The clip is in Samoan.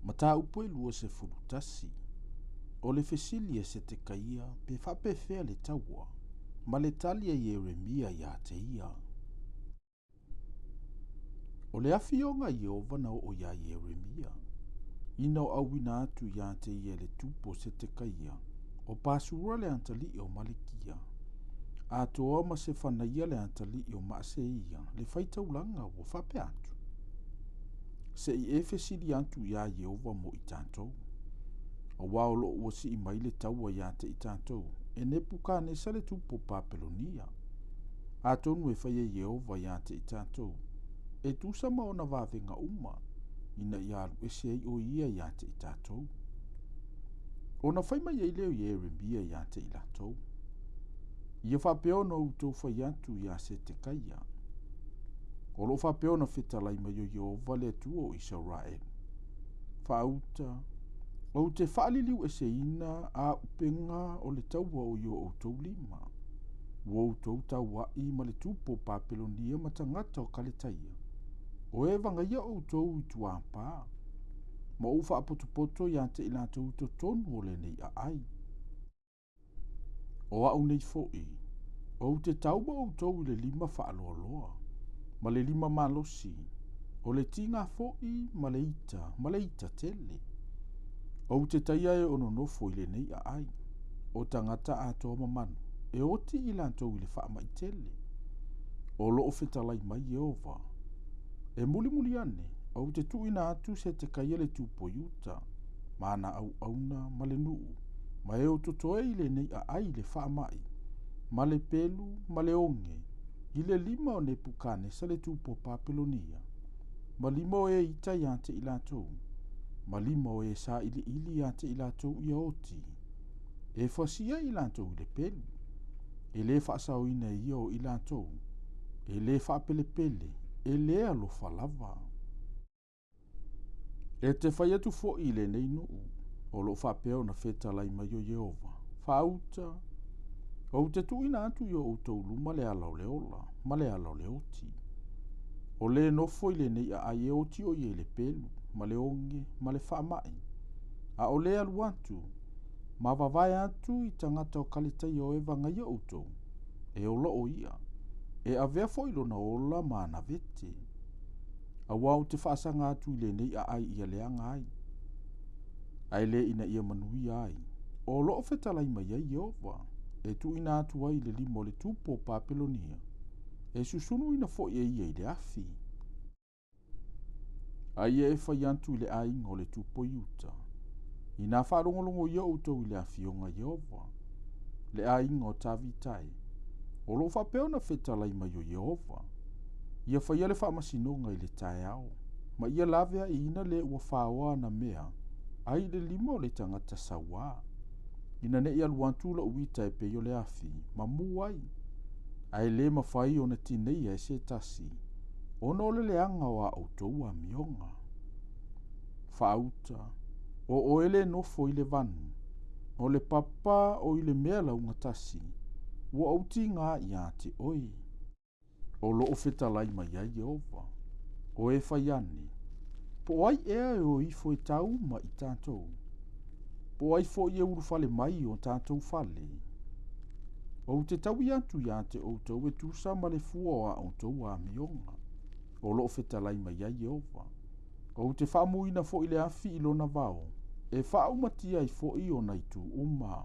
Mataupu e 21. O le fesili a Setekaia pe faapefea le taua, ma le tali a Ieremia ia te ia. O le afioga a Ieova na oo iā Ieremia, ina o auina atu ia te ia e le tupu o Setekaia, o Pasura le atalii o Malikia, atoa ma Sefanaia le atalii o Maaseia, le faitaulaga ua faapea atu, Se i e fesili atu iā Ieova mo i tatou, aua o lo o ua sii mai le taua ia te i tatou e Nepukanesa le tupu o Papelonia. Atonu e fai e Ieova ia te i tatou, e tusa ma ona vavega uma, ina ia alu ese ai o ia ia te i tatou. Ona fai mai ai lea o Ieremia ia te i latou, Ia faapea ona outou fai atu iā Setekaia, O lo o faapea ona fetalai mai o Ieova le Atua o Isaraelu, Faauta, ou te faaliliueseina āupega o le taua o i o outou lima, ua outou taua'i ma le tupu o Papelonia ma tagata o Kaletaia, o e vagaia outou i tuāpā, ma ou faapotopoto ia te i latou i totonu o lenei aai. O au nei foi, ou te tau ma outou i le lima faaloaloa, ma le lima malosi, o le tiga foi ma le ita, ma le ita tele. Ou te taia e o nonofo i lenei aai, o tagata atoa ma manu, e oti i latou i le faamai tele. O lo o fetalai mai Ieova. E mulimuli ane, ou te tuuina atu Setekaia le tupu o Iuta, ma ana auauna ma le nuu, ma e o totoe i lenei aai i le faamai, ma le pelu, ma le oge, i le lima o Nepukanesa le tupu o Papelonia, ma lima o e ita ia te i latou, ma lima o e sailiili ia te i latou ia oti, e fasia i latou i le pelu, e le faasaoina e ia o i latou, e le faapelepele, e le alofa lava. E te fai atu foi i lenei nuu, o lo o faapea ona fetalai mai o Ieova, Faauta, ou te tuuina atu i o outou luma le ala o le ola ma le ala o le oti. O le nofo i lenei aai e oti o ia i le pelu, ma le oge, ma le faamai, a o le alu atu, ma vavae atu i tagata o Kaletaia o e vagaia outou, e ola o ia, e avea foi lona ola ma ana vete. Aua ou te faasaga atu i lenei aai ia leaga ai, ae le ina ia manuia ai. O lo o fetalai mai ai Ieova, e tuuina atu ai i le lima o le tupu o Papelonia, e susunuina foi e ia i le afi. A ia e fai atu i le aiga o le tupu o Iuta, inā faalogologo ia outou i le afioga a Ieova, le aiga o Tavita e, o lo o faapea ona fetalai mai o Ieova, ia faia le faamasinoga i le taeao, ma ia laveaiina le ua faoa ana mea ai i le lima o le tagata sauā, ina ne i alu atu lou ita e pei o le afi, ma mū ai, ae le mafai ona tineia e se tasi, ona o le leaga o a outou amioga. Faauta, o oe le nofo i le vanu, o le papa o i le mea laugatasi, ua ou tiga ia te oe. O lo o fetalai mai ai Ieova, o e fai ane, Po o ai ea e o ifo e tau ma i tatou? Po o ai foi e ulufale mai i o tatou fale? Ou te taui atu ia te outou e tusa ma le fua o a outou amioga, o lo o fetalai mai ai Ieova. Ou te faamuina foi le afi i lona vao, e faaumatia ai foi ona itu uma.